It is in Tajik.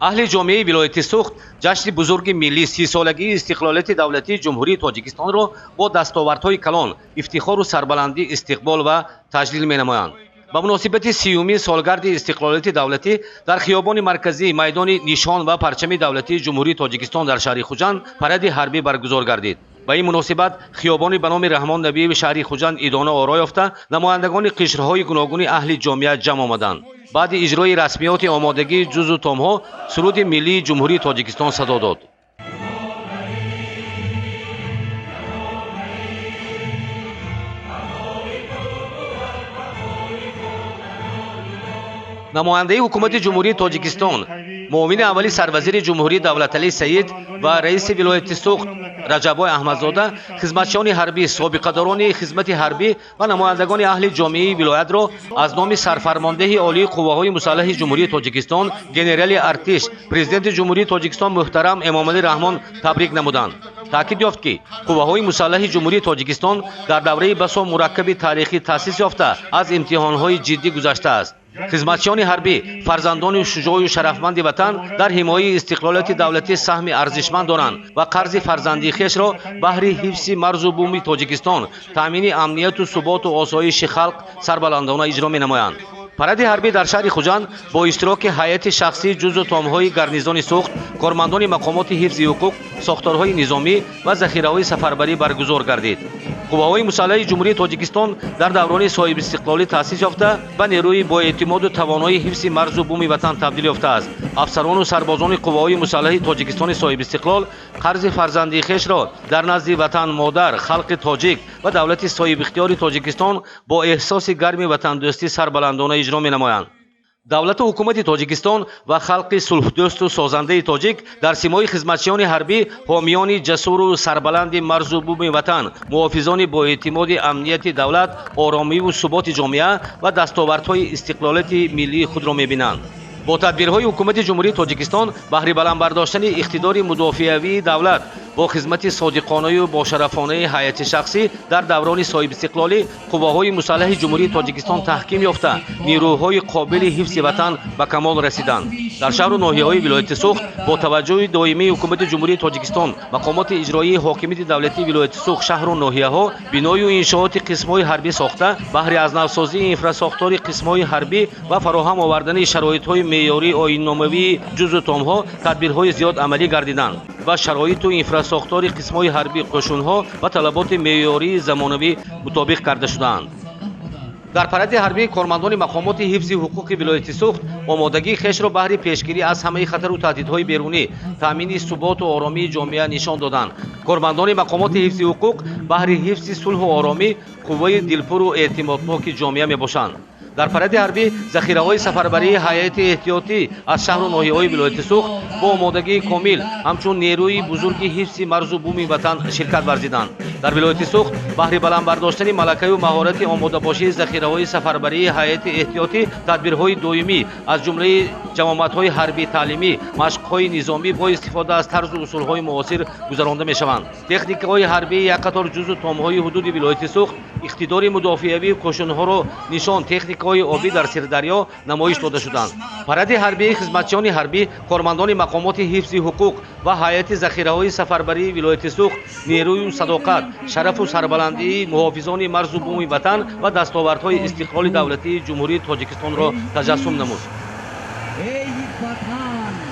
Аҳли ҷомеаи вилояти Суғд ҷашни бузурги миллӣ 30-солагии истиқлолияти давлатии Ҷумҳурии Тоҷикистонро бо дастовардҳои калон, ифтихору сарбаландӣ истиқбол ва таҷлил менамоянд. Ба муносибати 30-умин солгарди истиқлолияти давлатӣ дар хиёбони марказии майдони Нишон ва парчами давлатии Ҷумҳурии Тоҷикистон дар шаҳри Хуҷанд паради ҳарбӣ баргузор гардид. Ба ин муносибат хиёбони ба номи Раҳмон Набиеви шаҳри Хуҷанд идона оро ёфта, намояндагони қишрҳои гуногуни аҳли ҷомеа ҷамъ омаданд. Баъди иҷрои расмиёти омодагии ҷузу томҳо суруди миллии Ҷумҳурии Тоҷикистон садо дод. Намояндаи ҳукумати Ҷумҳурии Тоҷикистон, муовини аввали сарвазири ҷумҳурӣ Давлаталӣ Саид ва раиси вилояти Суғд Раҷаббой Аҳмадзода хизматчиёни ҳарбӣ, собиқадорони хизмати ҳарбӣ ва намояндагони аҳли ҷомеаи вилоятро аз номи сарфармондеҳи олии қувваҳои мусаллаҳи Ҷумҳурии Тоҷикистон, генерали артиш, президенти Ҷумҳурии Тоҷикистон муҳтарам Эмомалӣ Раҳмон табрик намуданд. Таъкид ёфт, ки қувваҳои мусаллаҳи Ҷумҳурии Тоҷикистон дар давраи басо мураккаби таърихӣ таъсис ёфта, аз имтиҳонҳои ҷиддӣ гузаштааст. Хизматчиёни ҳарбӣ, фарзандони шуҷоъю шарафманди ватан дар ҳимояи истиқлолияти давлатӣ саҳми арзишманд доранд ва қарзи фарзандии хешро баҳри ҳифзи марзу буми Тоҷикистон, таъмини амнияту суботу осоиши халқ сарбаландона иҷро менамоянд. Паради ҳарбӣ дар шаҳри Хуҷанд бо иштироки ҳайати шахсии ҷузу томҳои гарнизони Суғд, кормандони мақомоти ҳифзи ҳуқуқ, сохторҳои низомӣ ва захираҳои сафарбарӣ баргузор гардид. Қувваҳои мусаллаҳи Ҷумҳурии Тоҷикистон дар даврони соҳибистиқлолӣ таъсис ёфта, ба нерӯи боэътимоду тавонои ҳифзи марзу буми ватан табдил ёфтааст. Афсарону сарбозони қувваҳои мусаллаҳи Тоҷикистони соҳибистиқлол қарзи фарзандии хешро дар назди ватан модар, халқи тоҷик ва давлати соҳибихтиёри Тоҷикистон бо эҳсоси гарми ватандӯстӣ сарбаландона иҷро менамоянд. Давлату ҳукумати Тоҷикистон ва халқи сулҳдӯсту созандаи тоҷик дар симои хизматчиёни ҳарбӣ, ҳомиёни ҷасуру сарбаланди марзу буми ватан, муҳофизони боэътимоди амнияти давлат, оромиву суботи ҷомеа ва дастовардҳои истиқлолияти миллии худро мебинанд. Бо тадбирҳои ҳукумати Ҷумҳурии Тоҷикистон баҳри баланд бардоштани иқтидори мудофиавии давлат бо хизмати содиқонаю бошарафонаи ҳайати шахсӣ дар даврони соҳибистиқлолӣ қувваҳои мусаллаҳи Ҷумҳурии Тоҷикистон таҳким ёфта, нерӯҳои қобили ҳифзи ватан ба камол расиданд. Дар шаҳру ноҳияҳои вилояти Суғд бо таваҷҷӯҳи доимии ҳукумати Ҷумҳурии Тоҷикистон, мақомоти иҷроии ҳокимияти давлатии вилояти Суғд, шаҳру ноҳияҳо биною иншооти қисмҳои ҳарбӣ сохта, баҳри аз навсозии инфрасохтори қисмҳои ҳарбӣ ва фароҳам овардани шароитҳои меъёрии оинномавии ҷузу томҳо тадбирҳои зиёд амалӣ гардиданд ва шароиту инфрасохтори қисмҳои ҳарбӣ қӯшунҳо ва талаботи меъёрии замонавӣ мутобиқ карда шудаанд. Дар паради ҳарбӣ кормандони мақомоти ҳифзи ҳуқуқи вилояти Суғд омодагии хешро баҳри пешгирӣ аз ҳамаи хатару таҳдидҳои берунӣ, таъмини суботу оромии ҷомеа нишон доданд. Кормандони мақомоти ҳифзи ҳуқуқ баҳри ҳифзи сулҳу оромӣ қувваи дилпуру эътимодноки ҷомеа мебошанд. Дар паради ҳарбӣ захираҳои сафарбарии ҳайати эҳтиётӣ аз шаҳру ноҳияҳои вилояти Суғд бо омодагии комил ҳамчун нерӯи бузурги ҳифзи марзу буми ватан ширкат варзиданд. Дар вилояти Суғд баҳри баланд бардоштани малакаю маҳорати омодабошии захираҳои сафарбарии ҳайати эҳтиётӣ тадбирҳои доимӣ аз ҷумлаи ҷамоматҳои ҳарбӣ таълимӣ, машқҳои низомӣ бо истифода аз тарзу усулҳои муосир гузаронда мешаванд. Техникаҳои ҳарбии як қатор ҷузу томҳои ҳудуди вилояти Суғд иқтидори мудофиавии қӯшунҳоро нишон, техникаҳои обӣ дар Сирдарё намоиш дода шуданд. Паради ҳарбии хизматчиёни ҳарбӣ, кормандони мақомоти ҳифзи ҳуқуқ ва ҳайати захираҳои сафарбарии вилояти Суғд нерӯю садоқат, шарафу сарбаландии муҳофизони марзу буми ватан ва дастовардҳои истиқлоли давлатии Ҷумҳурии Тоҷикистонро таҷассум намуд. Эй ватан!